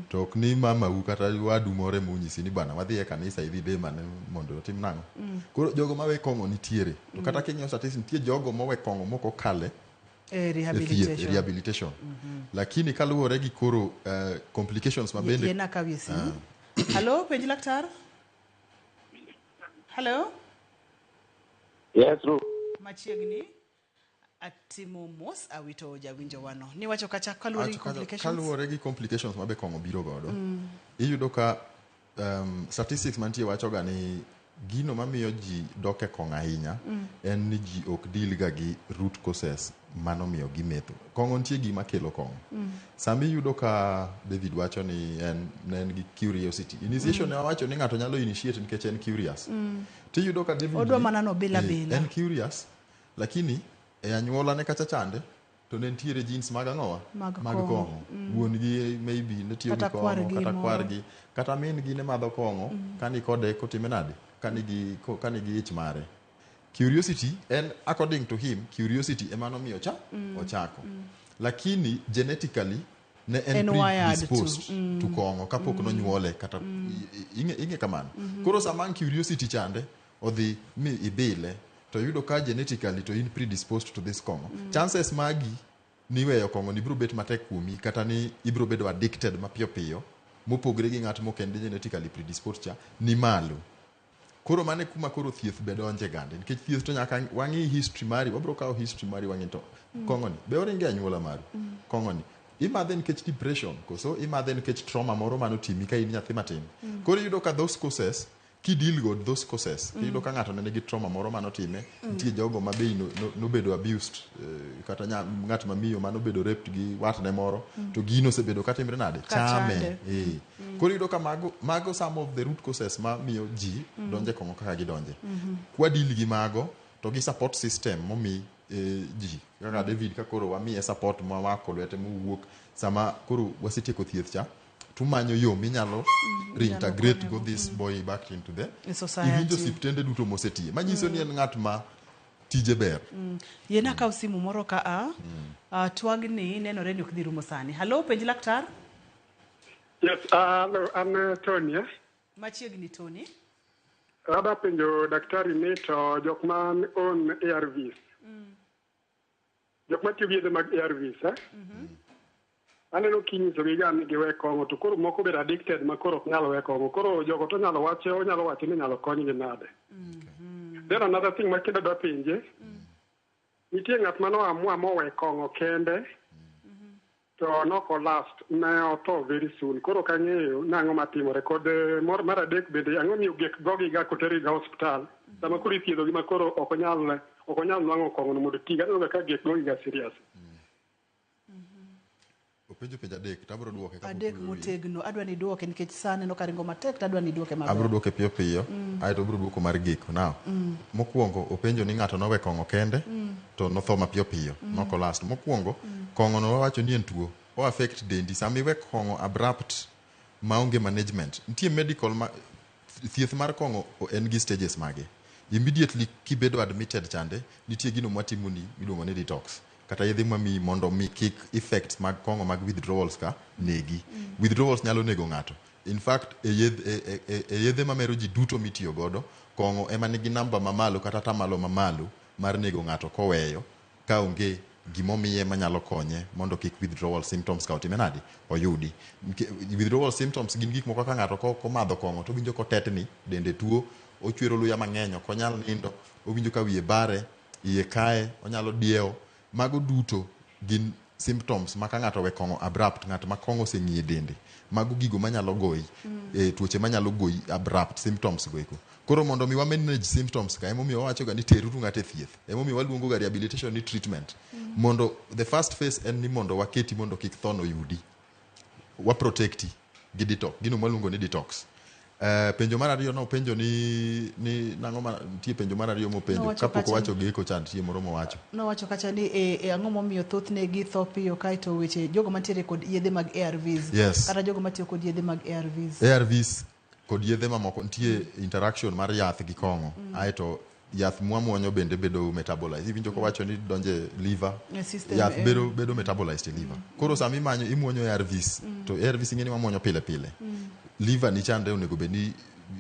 To ok ni mamau kata wadu moro emonyisi ni bana wadhi e kanisa idhi lemane mondo otim nang'o. Koro jogo mawe kong'o nitiere. To kata king'iyo statistics nitie jogo mowe kong'o mok okale E e thieth, e rehabilitation. rehabilitation. Lakini kaluwore gi koro complications ma bende Yiena akawie simu. Hello, penj laktar. Hello, Yes, Ru. machiegni. Atimo mos awito jawinjo wano. Niwacho kacha kaluwore gi complications. Kaluwore gi complications mabe kong'o biro godo. Iyudo ka statistics mantie wacho ga ni gino mamiyo ji dok e kong'o ahinya en ni ji ok deal ga gi root causes manomiyo gimetho. Kong'o nitie gima kelo kong'o. Sama iyudo ka David wacho ni en ne en gi curiosity. Initiation ne wawacho ni ng'ato nyalo initiate nikech en curious. Tiyudo ka David Odwa ni, mana nobila bila. En curious lakini e anyuola ne kacha chande to ne nitiere genes mag ang'owa? Mag Mag kong'o. kong'o. Wuon gi maybe ne tiyo gi Kata kong'o, kwargi kata moro. kwargi, kata min gi ne madho kong'o kani kode kotime nade? Kani gi ich mare. Curiosity en according to him, curiosity ema nomiyo cha ochako. Lakini genetically ne en predisposed to kong'o kapok nonyuole kata ing'e kamano. Koro sama ang' curiosity chande odhi mi ibile to yudo ka genetically to in predisposed to this kong'o. Chances magi ni weyo kong'o ni biro bet matek kuomi kata ni ibiro bedo addicted mapiyo piyo mopogre gi ng'at mok en genetically predisposed cha ni malo. Koro mane kuma koro thieth be donje gande nikech thieth to nyaka wang'i history mari, wabiro kawo history mari wang'i to kong'o ni be oringe anyuola maru. Kong'o ni imadhe nikech depression koso imadhe nikech trauma moro manotimi ka in nyathi matin. Koro iyudo ka those causes kideal with those causes iyudo ka ng'ato ne nigi trauma moro manotime. Nitie jogo ma be nobedo abused, kata ng'at ma miyo manobedo raped gi watne moro to gino osebedo katimre nade chame. Koro iyudo ka mago some of the root causes ma miyo ji donje kong'o kaka gidonje. Kwa deal gi mago to gi support system momi ji kaka David ka koro wamiye support ma wako lwete mowuok sama koro wasetieko thieth cha tumanyo yo minyalo reintegrate go this boy back into the society. Iwinjo osiptende duto mosetiye manyiso ni en ng'at ma tije ber. Yiena akaw simu moro ka a twagni nenore ni ok dhi rumo sani. Hello, penj laktar. Yes, hello, an Tony. Machiegni Tony. Adwa penjo daktari ni to jok man on ARVs. Jok matiyo gi yedhe mag ARVs, Aneno kinyisogi ga ni giwe kong'o to koro moko bedo addicted ma koro ok nyal we kong'o. Koro jogo to nyalo wacho, onyalo wacho ni nyalo konygi nade. Then another thing ma kendo adwa penje, nitie ng'at mano amua mowe kong'o kende, To noko last ne otho very soon. Koro ok ang'eyo nang'o matimore. Kod mor mar adek bende ang'o miyo gek gogi ga kotergi ga osiptal. Sama koro ithiedhogi ma koro ok onyal nwang'o kong'ono mondo otigo. Aneno ga ka gek gogi ga serious. Openjo penjo adek to abiro duoke kapok Adek wiye owil. motegno. Adwa ni iduoke nikech sa aneno ka ringo matek to adwa ni iduoke maber. Abiro duoke piyo piyo aeto obiro duoko mar giko. Now, mokwongo openjo ni ng'ato nowe kong'o kende to notho mapiyo piyo noko last. Mokwongo kong'o no wawacho ni en tuo o affect dendi sama iwe kong'o abrupt maonge management. Nitie medical ma thieth mar kong'o en gi stages mage. Immediately kibedo admitted chande nitie gino mwatimoni miluongo ni detox kata yedhe mwamiyi mondo mi kik effects mag kong'o mag withdrawals ka negi. Withdrawals nyalo nego ng'ato. In fact, e yedhe mamero ji duto mitiyo godo, kong'o ema nigi namba mamalo kata atamalo mamalo mar nego ng'ato koweyo ka onge gimomiye manyalo konye mondo kik withdrawal symptoms ka otime nadi oyudi. Withdrawal symptoms gin gik moko kaka ng'ato komadho kong'o to owinjo kotetni, dende tuo, ochwero luya mang'eny, ok onyal nindo, owinjo ka wiye bare, iye kaye, onyalo diewo. Mago duto gin symptoms ma ka ng'ato owe kong'o abrupt, ng'at ma kong'o oseng'iye dende, mago gigo manyalo goyi, tuoche manyalo goyi abrupt symptoms go eko. Koro mondo mi wa manage symptoms ka, emomiyo wawacho ga ni teruru ng'ato e thieth. Emomiyo waluongo ga rehabilitation ni treatment. Mondo the first phase en ni mondo waketi mondo kik tho no yudi. Wa protecti gi detox, gino mwaluongo ni detox. Penjo mar ariyo nopenjo ni nang'o ma nitie penjo mar ariyo mopenjo Nowacho kapok kacha owacho geko cha nitie moro mowacho. Nowacho kacha ni ang'o momiyo thothne githo piyo kaeto weche jogo mantiere kod yedhe mag ARVs Yes. kata jogo matiyo kod yedhe mag ARVs. ARVs kod yedhe mamoko nitie interaction mar yath gi kong'o. Aeto yath mwamuonyo bende bedo metabolized. Iwinjo kowacho ni donje liver. E system, Yath bedo metabolized e liver. Koro sama imanyo imuonyo ARVs to ARVs ing'e ni wamuonyo pile pile. Liver ni chande onego bed ni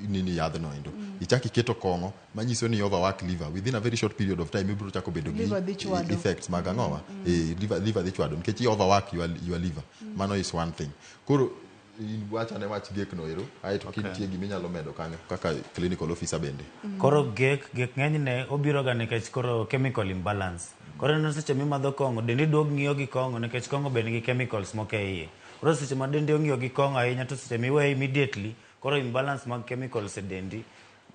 nini yadhno endo. Ichak iketo kong'o manyiso ni overwork liver within a very short period of time ibiro chako bedo gi Liver dhi chwado. effects mag ang'owa. Liver dhi chwado nikech i overwork your liver. Mano is one thing. Koro in wachane wach gek no ero aeto kintie giminyalo medo kanyo kaka clinical officer bende. Koro gek ng'enyne obiro ga nikech koro chemical imbalance. Koro ineno seche mimadho kong'o, dendi duog ng'iyo gi kong'o nikech kong'o be nigi chemicals moko e iye. Koro seche ma dendi ong'iyo gi kong'o ahinya to seche miweye immediately, koro imbalance mag chemicals e dendi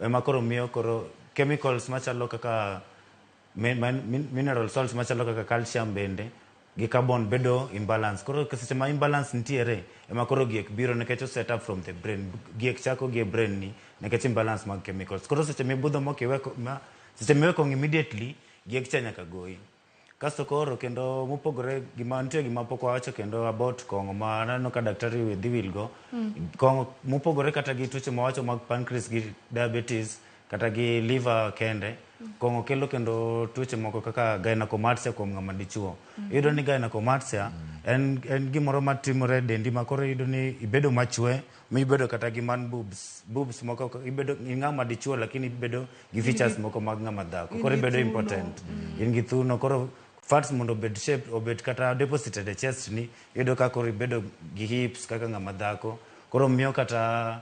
ema koro miyo koro chemicals machalo kaka mineral salts machalo kaka calcium bende gi carbon bedo imbalance. Koro seche ma imbalance nitiere ema koro giek biro nikech o set up from the brain. Giek chako gi e brain ni nikech imbalance mag chemicals. Koro seche mibudho mokiwe seche miwe kong'o immediately giek cha nyaka goyi. Kasto koro kendo mopogore gima nitie gima pok wawacho kendo about kong'o ma aneno ka daktari dhi wil go. Kong'o mopogore kata gi tuoche mawacho mag pancreas gi diabetes kata gi liver kende. Kong'o kelo kendo tuoche moko kaka gynecomastia kuom ng'ama dichuo. Iyudo ni gynecomastia en gimoro matimore e dendi ma koro iyudo ni ibedo machwe mibedo kata gi man boobs. Boobs moko ibedo ng'ama dichuo lakini ibedo gi features moko mag ng'ama dhako. Koro ibedo impotent. In gi thuno koro fats mondo obed shape obed kata deposited e chest ni iyudo ka koro ibedo gi hips kaka ng'ama dhako. Koro miyo kata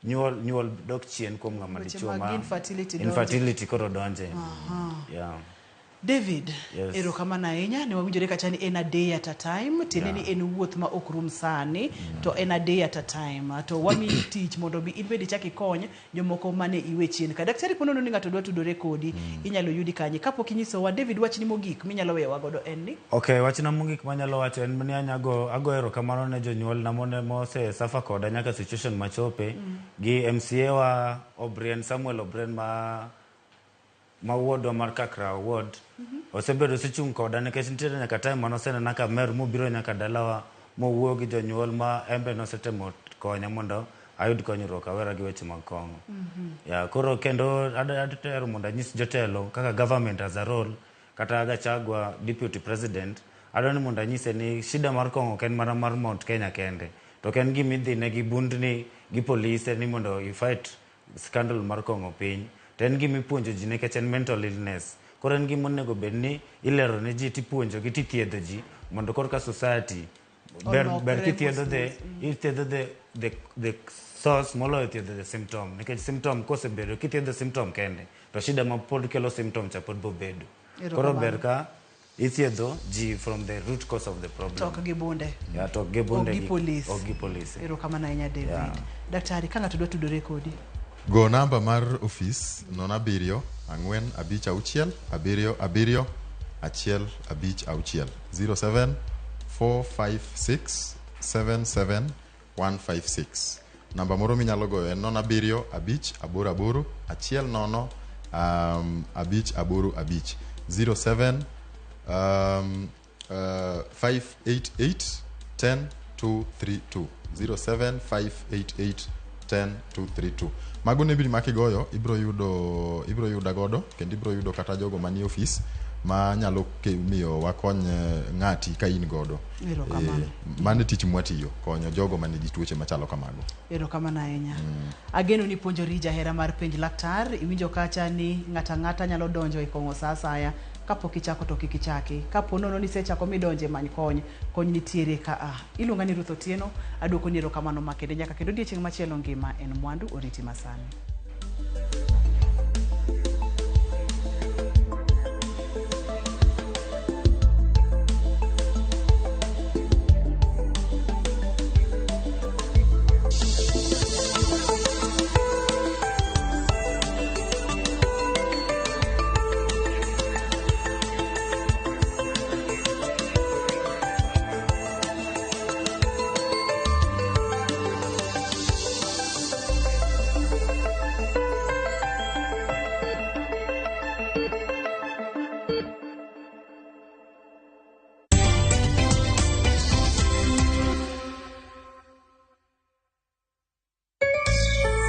nyuol dok chien kuom ng'ama dichuo ma infertility donje. Infertility koro donje. Yeah. David, Yes. Erokamano ahinya ne wawinjore kacha ni en a day at a time, tiende ni en wuoth ma ok rum sani, to en a day at a time. To wamiyi tich mondo bi in bende ichak ikony jomoko mane iwe chien ka. Daktari ponono ni ng'ato dwa tudore kodi, inyalo yudi kanye? Kapok inyisowa, David, wachni mogik minyalo weyowa godo en ni? Okay, wachna mogik manyalo wacho en ni ago erokamano ne jonyuolna mose suffer koda nyaka situation machope, gi MCA wa Obrien, Samuel Obrien ma wuodwa mar Kakra ward. Osebedo osechung' koda nikech nitiere nyaka time mane osenena ka mer mobiro nyaka dalawa mowuoyo gi jonyuol ma en be nosetemo konya mondo ayud konyruok awera gi weche mag kong'o. Yeah, koro kendo adwaro mondo anyis jotelo kaka government as a role kata Gachagua deputy president adwaro ni mondo anyise ni shida mar kong'o ok en mana mar Mount Kenya kende to ok en gima idhine gi bundni gi polise ni mondo i fight scandal mar kong'o piny to en gima ipuonjo ji nikech en mental illness. Koro en gima onego bed ni ilero ne ji tipuonjo gi tithiedho ji mondo korka society ber kithiedho ithiedho the source moloyo thiedho the symptom nikech symptom kosebedo kithiedho symptom kende to shida ma pod kelo symptom cha pod bobedo. Koro ber ka Ithiedho ji from the root cause of the problem. To ok gi bunde. Yeah, to ok gi bunde Ok gi police. Ok gi police. Erokamano ahinya David. Yeah. Daktari, ka ng'ato dwa tudore kodi. Go namba mar ofis 07 4 5 6 7 7 1 5 6 07 456 77 156. Namba moro minyalo goyo en 07 5 8 8 1 0 5 8 5 07 588 10 232 07 588 10 232. Mago nembni ma kigoyo ibro yudo, ibro yuda godo kendo ibro yudo kata jogo manie ofis ma nyalo miyo wakony ng'ati ka in godo. Erokamano. Mano e tich mwatiyo, konyo jogo manigi tuoche machalo kamago. Erokamano ahinya. Ageno ni puonjori jahera mar penj laktar, iwinjo kacha ni ng'ato ang'ata nyalo donjo e kong'o sa asaya. Kapok ichako to kik ichaki. Kapo nono ni isechako midonje many kony. Kony nitiere ka a. Iluonga ni Ruth Otieno, aduoko ni erokamano makende nyaka kendo odiechieng' machielo ngima en mwandu oriti masani.